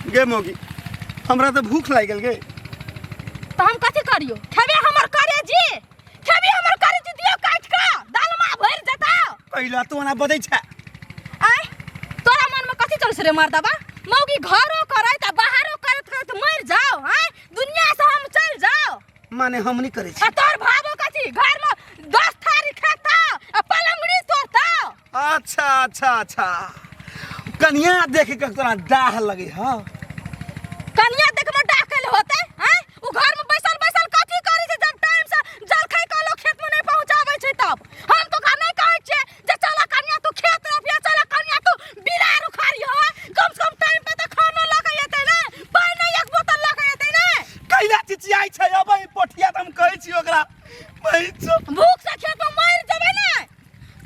गे मौगी, हमरा तऽ भूख लागि गेल गे। तऽ हम कथी करियो? खेबे हमर करेजी, खेबे हमर करेजी, दियो काटि कऽ दालमा भरि जेतौ। कैला तू ओना बजै छै? आय, तोरा मनमे कथी चल छै रे मर्दबा? मौगी घरो करैत आ बाहरो करैत करैत मरि जाओ। आय, दुनिया से हम चलि जाओ? माने हम नहीं करै छी? आ तोर भावो कथी, घर में 10 थारी खेता आ पलंगड़ी तोड़ता। अच्छा अच्छा अच्छा, कनिया देख के तोरा डाह लगे? हाँ। कनिया देख में डाह कैले होते? हैं, उ घर में बैसल बैसल कथी करै छै? जब टाइम से जलखै के लोग खेत में नहीं पहुंचाबै छै, तब हम तो नहीं कहै छियै जे चल कनिया तू खेत रोपिया, चल कनिया तू बिलार उखाड़ी हो। कम से कम टाइम पे तो खानो लगे एतै ने, पानी एक बोतल लगे एतै ने। कैला चिचियाइ छै? अब ई पोठिया त हम कहै छी ओकरा बहिन। भूख से खेत में मरि जेबै ने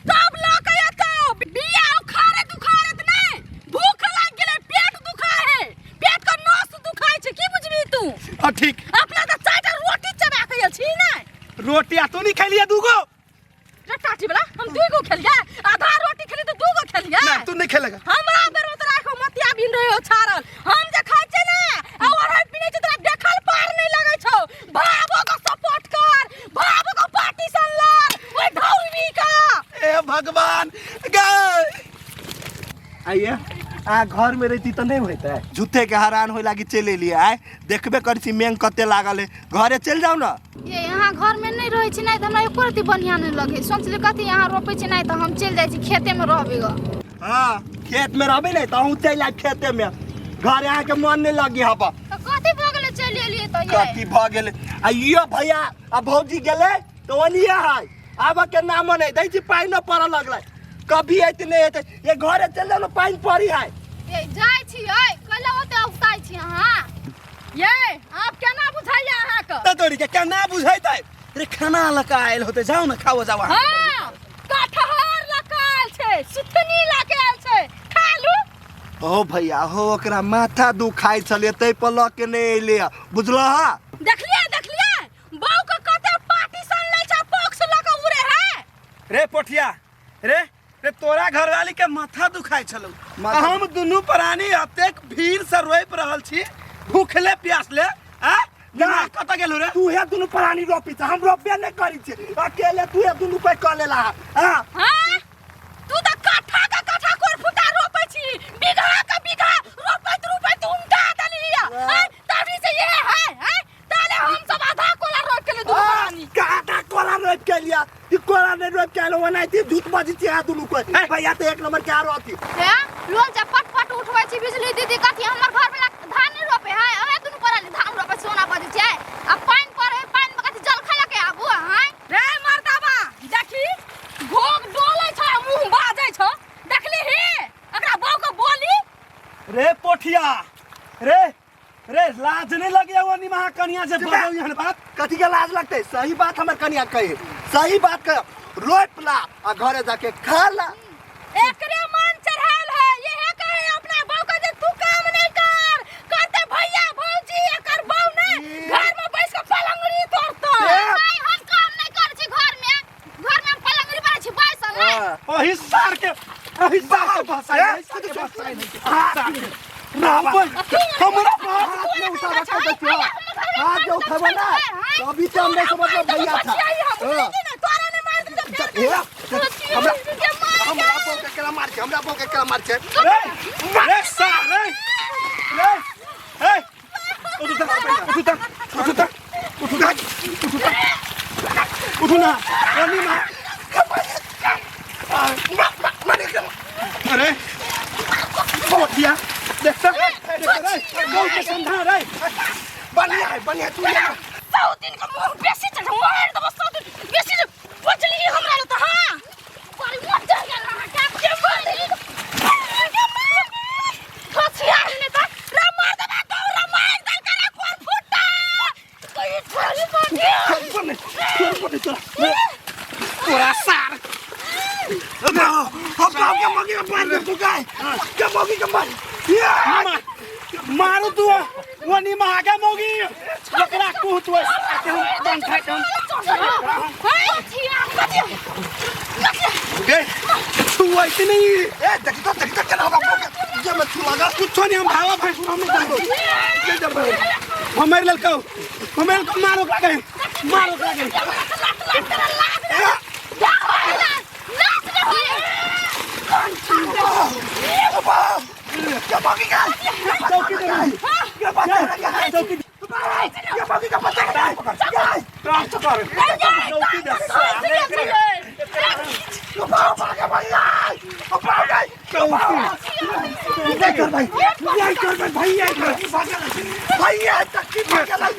तब लऽ के एतौ। बिया उखाड़ैत उखाड़ैत नहि भूख लागि गेलै, पेट दुखाय है, पेट के नस दुखाय छै। की बुझबी तू? हाँ ठीक। अपना तऽ चारिटा रोटी चबा के आयल छी ने। रोटी आ तू नहीं खेलिए दूगो? रे टाटी वाला, हम दुई गो खेलिए। आधा रोटी खेली तऽ दू गो खेलिए। ना, तू नहीं खेलेगा। हमरा बेर में तोरा एको मोतिया बिन रहे हो छाड़ल। हम जे खाइ छियै ने आ ओढ़ै पिनै छियै, तोरा देखल पार नहीं लगै छौ। भाबो के सपोर्ट कर, भाबो के पार्टी सन लड़ ओइ ढौरी का। ए भगवान गए, आइए आ घर में रहती तो नहीं होते। झूठे के हैरान होए लागी चलि एलियै। आइ देखबे करै छी मेंग कते लागल है, घरे चलि जाउ ने। ये यहाँ घर में नहीं रहै छी नहीं तऽ हमरा एको रत्ती बढ़िआँ नहीं लगे। सोचली कथी यहाँ रोपै छी नहीं तऽ हम चलि जाइ छी, खेते में रहबै ग। हाँ, खेत में रहबै नहीं तऽ अहूँ चलि आयब खेते में, घर अहाँके मन नहीं लगी हब। तऽ कथी भऽ गेलै चलि एलियै तऽ? ये कथी भऽ गेलै? आ यो भैया आ भौजी गेलै तऽ ओनिए है, आबऽ के नाम नहीं दै छी। पानि पड़ऽ लगलै, कभी ऐते नहीं ऐते। ये घरे चलि जाउ ने, पानि पड़ी है। ये जाइ छी, ओइ कैला ओते औगताइ छी अहाँ? ये आप केना बुझाइया अहाँके? तऽ तोरी के केना बुझैतै रे? खाना लऽ कऽ आयल होतै, जाउ ने खाओ जाउ अहाँ। हाँ, कटहर लऽ कऽ आयल छै, सुथनी लऽ कऽ आयल छै, खा लू। ओ भैया हो, ओकरा माथा दुखाइ छलै तै पर लऽ के नहि एलै, बुझलह हा? देखलियै देखलियै, बहू के कते पार्टीशन लै छै, पॉक्स लऽ कऽ उड़े है। रे पोठिया रे, रे तोरा घरवाली के माथा दुखाइ छलौ, हम दुनू प्राणी एतेक भीड़ से रोपि रहल छी भूखले प्यासले। आ ना कतऽ गेलू रे? तू हे दुनू प्राणी रोपी छ, हम रोपबे नहि करै छी अकेले। तू हे दुनू कोई कऽ लेला। हां। हाँ, तू तऽ काठा का काठा कोर फुटा रोपै छी, बीघा का बीघा रोपैत रोपैत उमटा देली। हाँ, तभी से ये है हैं? ताले हम सब आधा कोला रोप के ले दुनू प्राणी। काटा कोला रोप के लिया, ई कोला नहीं रोप के आलो, ओनाहिते झूठ बजै छी अहाँ दुनू कोई। भैया तो एक नंबर के आरो अथी हे लोल जा पट पट उठबै छी। बिजली दीदी, कथी हमर घर वाला धान नहीं रोपे है? अहे दुनू प्राणी धान रोपे सोना बजै छै आ पानि पड़े, पानि में कथी जल खाय के आबू अहाँ? रे मर्दाबा, देखी घोग डोलै छ, मुंह बाजै छ। देखली ही एकरा बहू के बोली? रे पोठिया रे, रे लाज नहीं लगे वो निमहा कनिया से बजौ एहन बात? कथी के लाज लगतै? सही बात हमर कनिया कहे, सही बात कहे। रोप ला आ घरे जाके खा ला। एकरे मन चढ़ाल है, यहे कहे अपना बहू के जे तू काम नहीं कर करते। भैया भौजी, एकर बहू ने घर में बैस के पलंगड़ी तोड़तो। नहीं, हम काम नहीं करै छी घर में, घर में हम पलंगड़ी पर छी बैसल नहीं। हाँ। ओही सार के, ओही सार के बसाई, ओही सार के बसाई नहीं सार के। हमरा हाथ में उठा रखा देखियो, हाथ जो उठाबो ना अभी तो हम नहीं समझ भैया था। हाँ। ए, हमरा हमरा बहू के केना मार के, हमरा बहू के केना मार के? रे रे सार रे रे, ए उठू त, उठू त, उठू त, उठू त, उठू त, उठू ना रानी माँ। अरे पोठिया, देख त, देख रे गौ के समझा रे। बढ़िया है, बढ़िया तू ले। 100 दिन के मुंह बेसी चल, मार देबो 100 दिन बेसी बचली हमरा ल त। हां, बड़ी मर जा गेल अहाँ के के मार देली के मार खसिया ने त। रे मार देबा दौरा मार दल करे कोन फुटा कोई छोरी मार। तोरा तोरा सार हम गाँव के मगी के मार दे तू गाय के मगी के मार मारू तू वो नी महागे मगी ओकरा कुह तू आके हम बन खाए के हम गे तू ऐसे नहीं। ए देखी तो, देखी तो केना होगा। में छू लगा कुछो नहीं हम भावा भाई हम नहीं जानबो नहीं जानबो हमारे लड़का हमारे लड़का मारो का गए मारो का गए क्या भागी का चौकी दे क्या भागी चौकी क्या भागी का पता है चौकी दे नहीं कर भाई नहीं कर भाई भैया भैया तक की नहीं कर भाई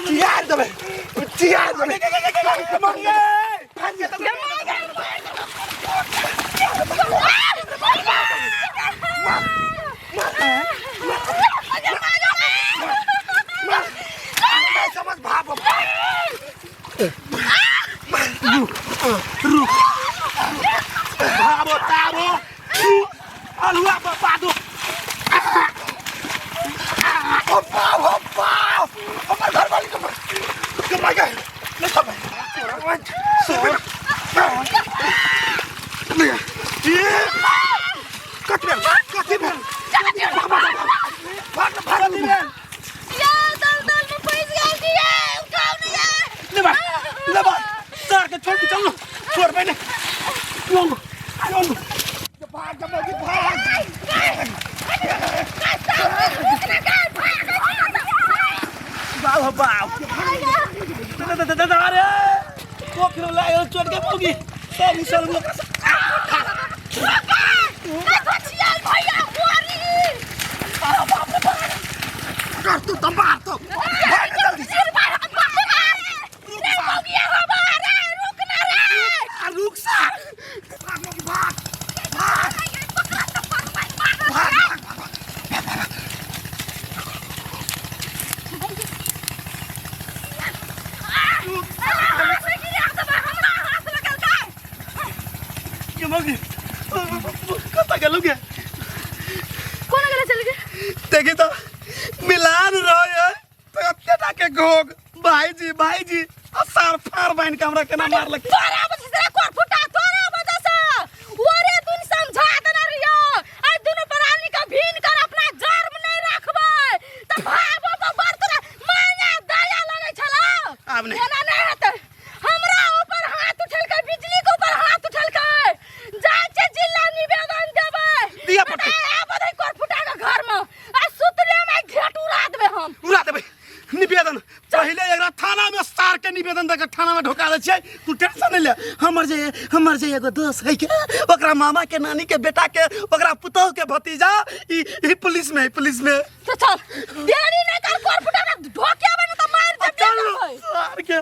चियार देबै चियार देबै समझ भाव भावो ताबो अलुआ पादो ओ पाव ओ पाव हमर घर वाली के कमाई गए नहीं सब कट भेल कथी भेल भाग भाग लेबा लेबा सर के छोड़ चल छोड़ पहले चल चल भाग भाग बाव बाव दादा अरे कोखरो लागल चोट के मौगी सब सब लोग कर तू तो मार तो भाग जल्दी आ, रुक सा भाग मौगी भाग भाग भाग भाग भाग के मौगी कता गेलौ गे कोना गेलै चल गे देखी तो मिलान रहे तो एते टा के घोग भाईजी भाईजी आ सार फार बान्हि के हमरा केना मारलक तोरा वजह से कोर फुटा तोरा वजह से ओरे दुन समझा देना रियो आ दुनु प्राणी के भीन कर अपना जड़ में नहीं रखबै त भागो पर बड़ तोरा माया दया लगै छला आब नहि। एना नहीं हेतै हमरा ऊपर हाथ उठेलकै बिजली के ऊपर हाथ उठेलकै जाइ छै जिला निवेदन देबै दिया पट्टी। आब दै कोर फुटा के घर में आ सुतले में घेट उड़ा देबै हम उड़ा देबै निवेदन पहिले एकरा थाना में सार के निवेदन दे के थाना में ढोका दै छियै तू टेंशन नहीं ले हमर जे एगो दोस्त है के ओकरा मामा के नानी के बेटा के ओकरा पुतोह के भतीजा ई ई पुलिस में है, पुलिस में तो चल देरी नहीं कर कोर फुटा के ढोके आबै न त मारि देबै चल सार के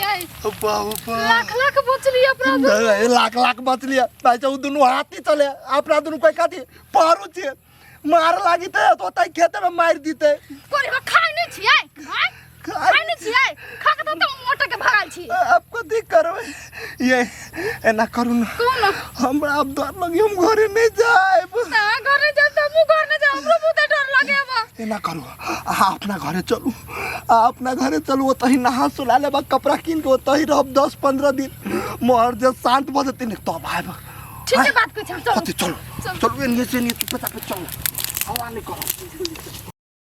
ये बाप लाख लाख बचली अपना ए, लाख लाख बचलिए भाई साहब, उ दुनू हाथी चले अपना दुनू कोई काथी पहरू छिए मार लागी ते तो ओतै खेते में मार दीते कोरी बा खाइ नै छियै आँय? खाइ नै छियै खा के तऽ मोटा के भगाल छी अब कथी करबै ये एना करू ना कहू ना हमरा अब डर लगी हम घरे नहीं जाएब ना घर नै जाब तऽ हमहूँ घर नै जाब हमरो बहुते डर लागे अब एना करू अहाँ अपना घरे चलू अहाँ अपना घरे चलू ओतही नहा सुला लेब कपड़ा कीन के ओतही रहब 10-15 दिन मोहर जे शांत भऽ जेतै ने तब आयब ठीक है बात कहै छी हम चलू कथी चलू चलू। चलू एनिए से एनिए चुपे चापे चलू हवा नहीं करब।